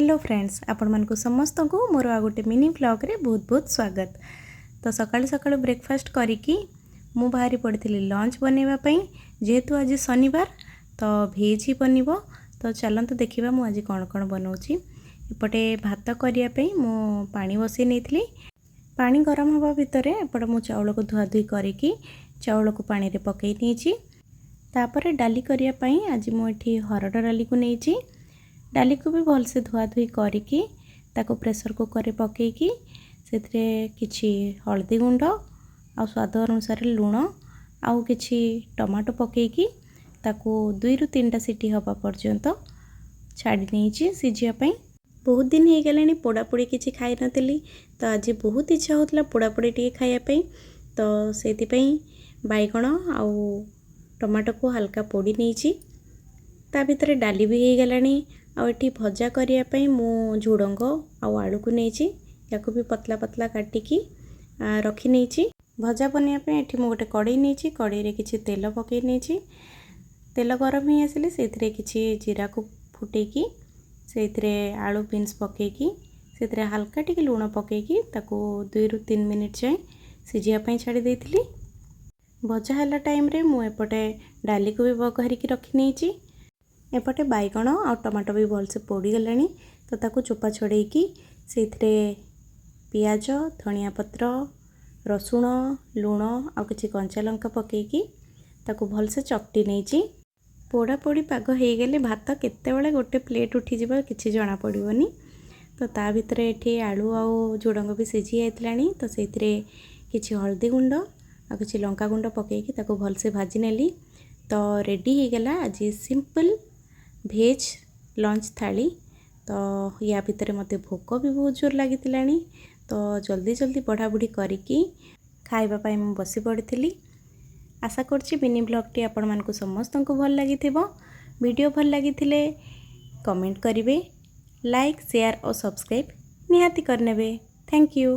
Hello friends, ଆପଣମାନଙ୍କୁ ସମସ୍ତଙ୍କୁ ମୋର ଆଉ ଗୋଟେ ମିନି ଭ୍ଲଗ୍ରେ ବହୁତ ବହୁତ ସ୍ୱାଗତ। ତ ସକାଳୁ ସକାଳୁ ବ୍ରେକଫାଷ୍ଟ କରିକି ମୁଁ ବାହାରି ପଡ଼ିଥିଲି ଲଞ୍ଚ ବନେଇବା ପାଇଁ। ଯେହେତୁ ଆଜି ଶନିବାର, ତ ଭେଜ୍ ହିଁ ବନିବ। ତ ଚାଲନ୍ତୁ ଦେଖିବା ମୁଁ ଆଜି କ'ଣ କ'ଣ ବନାଉଛି। ଏପଟେ ଭାତ କରିବା ପାଇଁ ମୁଁ ପାଣି ବସାଇ ନେଇଥିଲି। ପାଣି ଗରମ ହେବା ଭିତରେ ଏପଟେ ମୁଁ ଚାଉଳକୁ ଧୁଆଧୁଇ କରିକି ଚାଉଳକୁ ପାଣିରେ ପକାଇ ନେଇଛି। ତାପରେ ଡାଲି କରିବା ପାଇଁ ଆଜି ମୁଁ ଏଠି ହରଡ଼ ଡାଲିକୁ ନେଇଛି। ଡାଲିକୁ ବି ଭଲସେ ଧୁଆଧୁଇ କରିକି ତାକୁ ପ୍ରେସର୍ କୁକର୍ରେ ପକାଇକି ସେଥିରେ କିଛି ହଳଦୀ ଗୁଣ୍ଡ ଆଉ ସ୍ୱାଦ ଅନୁସାରେ ଲୁଣ ଆଉ କିଛି ଟମାଟୋ ପକାଇକି ତାକୁ 2ରୁ 3ଟା ସିଟି ହେବା ପର୍ଯ୍ୟନ୍ତ ଛାଡ଼ି ନେଇଛି ସିଝିବା ପାଇଁ। ବହୁତ ଦିନ ହେଇଗଲାଣି ପୋଡ଼ାପୋଡ଼ି କିଛି ଖାଇନଥିଲି, ତ ଆଜି ବହୁତ ଇଚ୍ଛା ହେଉଥିଲା ପୋଡ଼ାପୋଡ଼ି ଟିକେ ଖାଇବା ପାଇଁ। ତ ସେଇଥିପାଇଁ ବାଇଗଣ ଆଉ ଟମାଟୋକୁ ହାଲକା ପୋଡ଼ି ନେଇଛି। ତା ଭିତରେ ଡାଲି ବି ହେଇଗଲାଣି। ଆଉ ଏଠି ଭଜା କରିବା ପାଇଁ ମୁଁ ଝୁଡ଼ଙ୍ଗ ଆଉ ଆଳୁକୁ ନେଇଛି। ୟାକୁ ବି ପତଲା ପତଲା କାଟିକି ରଖି ନେଇଛି। ଭଜା ବନେଇବା ପାଇଁ ଏଠି ମୁଁ ଗୋଟେ କଡ଼େଇ ନେଇଛି। କଡ଼େଇରେ କିଛି ତେଲ ପକାଇ ନେଇଛି। ତେଲ ଗରମ ହେଇ ଆସିଲେ ସେଇଥିରେ କିଛି ଜିରାକୁ ଫୁଟେଇକି ସେଇଥିରେ ଆଳୁ, ବିନ୍ସ ପକାଇକି ସେଥିରେ ହାଲକା ଟିକେ ଲୁଣ ପକାଇକି ତାକୁ 2ରୁ 3 ମିନିଟ୍ ଯାଏଁ ସିଝିବା ପାଇଁ ଛାଡ଼ି ଦେଇଥିଲି। ଭଜା ହେଲା ଟାଇମ୍ରେ ମୁଁ ଏପଟେ ଡାଲିକୁ ବି ବଘାରିକି ରଖି ନେଇଛି। ଏପଟେ ବାଇଗଣ ଆଉ ଟମାଟୋ ବି ଭଲସେ ପୋଡ଼ିଗଲାଣି, ତ ତାକୁ ଚୋପା ଛଡ଼େଇକି ସେଇଥିରେ ପିଆଜ, ଧନିଆ ପତ୍ର, ରସୁଣ, ଲୁଣ ଆଉ କିଛି କଞ୍ଚା ଲଙ୍କା ପକାଇକି ତାକୁ ଭଲସେ ଚକଟି ନେଇଛି। ପୋଡ଼ାପୋଡ଼ି ପାଗ ହେଇଗଲେ ଭାତ କେତେବେଳେ ଗୋଟେ ପ୍ଲେଟ୍ ଉଠିଯିବ, କିଛି ଜଣାପଡ଼ିବନି। ତ ତା ଭିତରେ ଏଠି ଆଳୁ ଆଉ ଝୁଡ଼ଙ୍ଗ ବି ସିଝି ଯାଇଥିଲାଣି, ତ ସେଇଥିରେ କିଛି ହଳଦୀ ଗୁଣ୍ଡ ଆଉ କିଛି ଲଙ୍କା ଗୁଣ୍ଡ ପକାଇକି ତାକୁ ଭଲସେ ଭାଜି ନେଲି। ତ ରେଡ଼ି ହେଇଗଲା ଆଜି ସିମ୍ପଲ୍ ଭେଜ୍ ଲଞ୍ଚ ଥାଳି। ତ ୟା ଭିତରେ ମୋତେ ଭୋକ ବି ବହୁତ ଜୋର ଲାଗିଥିଲାଣି, ତ ଜଲ୍ଦି ଜଲ୍ଦି ବଢ଼ାବୁଢ଼ି କରିକି ଖାଇବା ପାଇଁ ମୁଁ ବସି ପଡ଼ିଥିଲି। ଆଶା କରୁଛି ମିନି ଭ୍ଲଗ୍ଟି ଆପଣମାନଙ୍କୁ ସମସ୍ତଙ୍କୁ ଭଲ ଲାଗିଥିବ। ଭିଡ଼ିଓ ଭଲ ଲାଗିଥିଲେ କମେଣ୍ଟ କରିବେ, ଲାଇକ୍, ସେୟାର ଓ ସବସ୍କ୍ରାଇବ୍ ନିହାତି କରିନେବେ। Thank you.